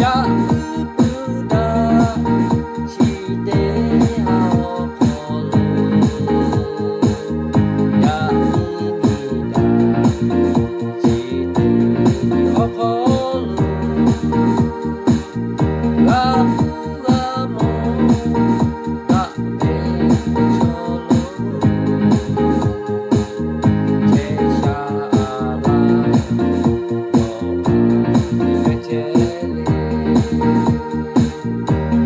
Yaꞈ puiˉ daꞈ chi teˇ ha awˬ hk'aw lo, yaꞈ nyi nyi daꞈ chi teˇ ha awˬ hk'aw lo, g'a puiˉ g'a mawˬ daꞈ ve chaw lo, chehˇ sha a laˇ, nawˬ hk'a ve chehˇ le.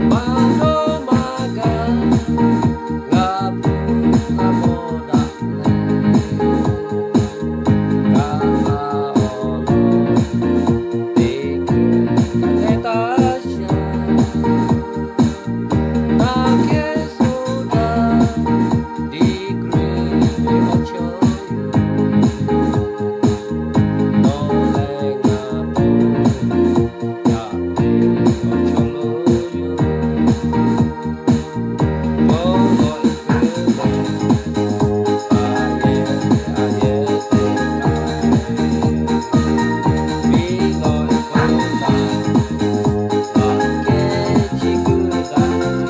Maˇ dawˇ maˇ gaˬ, g'a puiˉ g'a mawˬ daꞈ leh, g'a hk'a awˬ lawn teˇ hkui kaꞈ leh taˇ sha. Naˬ hkehˇ suh daꞈ degree ve awˬ chawˇ yoˬ. Nawˬ leh ngaˬ bon yaꞈ ve awˬ chawˇ lo yoˬ. Yawˇ lawˬ ve a yehˬ a yehˬ teˇ hpaˍ, miˬ lawˬ k'oˆ taˍ, laꞈ kehˉ chi kuiˬ daꞈ.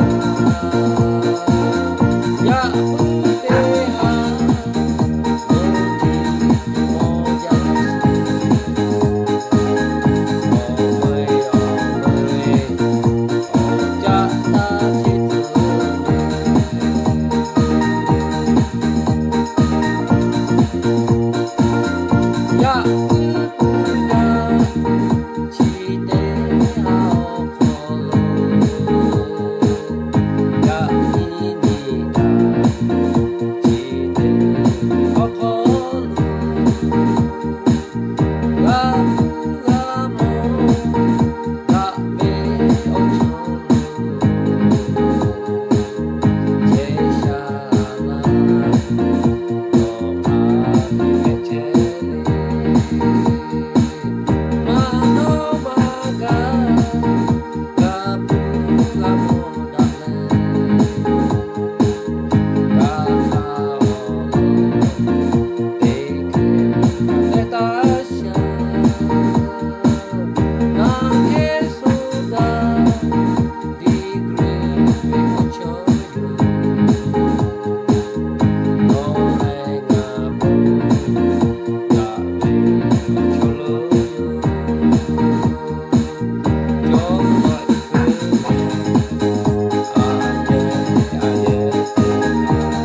Yaꞈ puiˉ teˇ ha, nawˬ tiˉ mawˬ jaˇ sheˍ. Awˬ meh awˬ meh, awˬ caˆ taˇ teˇ tcuh. Yaꞈ puiˉ puiˉ yaˇ chi teˇ ha awˬ hk'aw lo, yaꞈ nyi nyi daꞈ chi teˇ ha awˬ hk'aw lo, g'a puiˉ g'a mawˬ daꞈ ve awˬ chawˇ lo, chehˇ sha laˇ, nawˬ hk'a ve mehˆ chehˇ le. Maˇ dawˇ maˇ gaˬ, g'a puiˉ g'a mawˬ daꞈ leh, g'a hk'a awˬ lawn teˇ hkui kaꞈ leh taˇ sha. Naˬ hkehˇ suh daꞈ degree ve awˬ chawˇ yoˬ. Nawˬ leh ngaˬ bon daꞈ ve awˬ chawˇ lo yoˬ. Yawˇ lawˬ ve a yehˬ a yehˬ teˇ hpaˍ,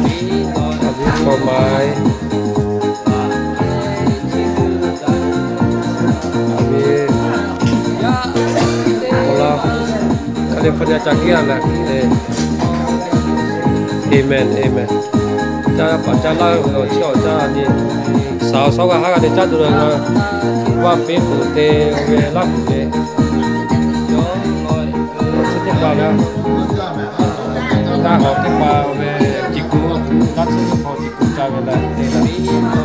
miˬ lawˬ ve k'awꞈ ma e. Amen. Awˬ lawn California ca kiˉ a leh, amen, amen. Caˇ paˍ caˇ laˇ ve awˬ chiˇ awˬ caˇ nyi, saˍ awˬ shawˉ g'a haˉ g'a te caˇ tuˬ leh, vaˇ piˉ tuˬ te ve laˇ kuˬ ve, yawˇ lawˬ ve chi teˇ hpaˍ leh, ngaˇ hawˬ teˇ hpaˍ ve ceˬ kuˬ, daˇ tcuhˉ teˇ hpaˍ ceˬ kuˬ ca ve leh te leh,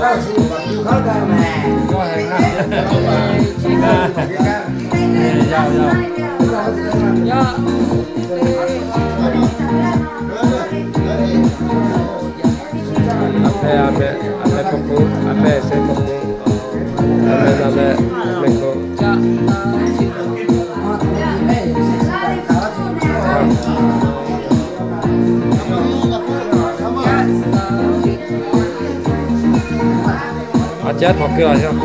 yawˇ heh ngaˇ, yaˇ yaˇ. A pehˉ a pehˉ a pehˉ pawˆ k'o, a pehˉ shehˉ pawˆ k'o, a pehˉ na leh mehˆ k'o, a ceh htawꞈ keu a yaˇ.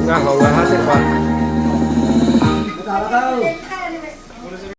Ngaˇ hawˬ g'a haˉ teˇ hpaˍ.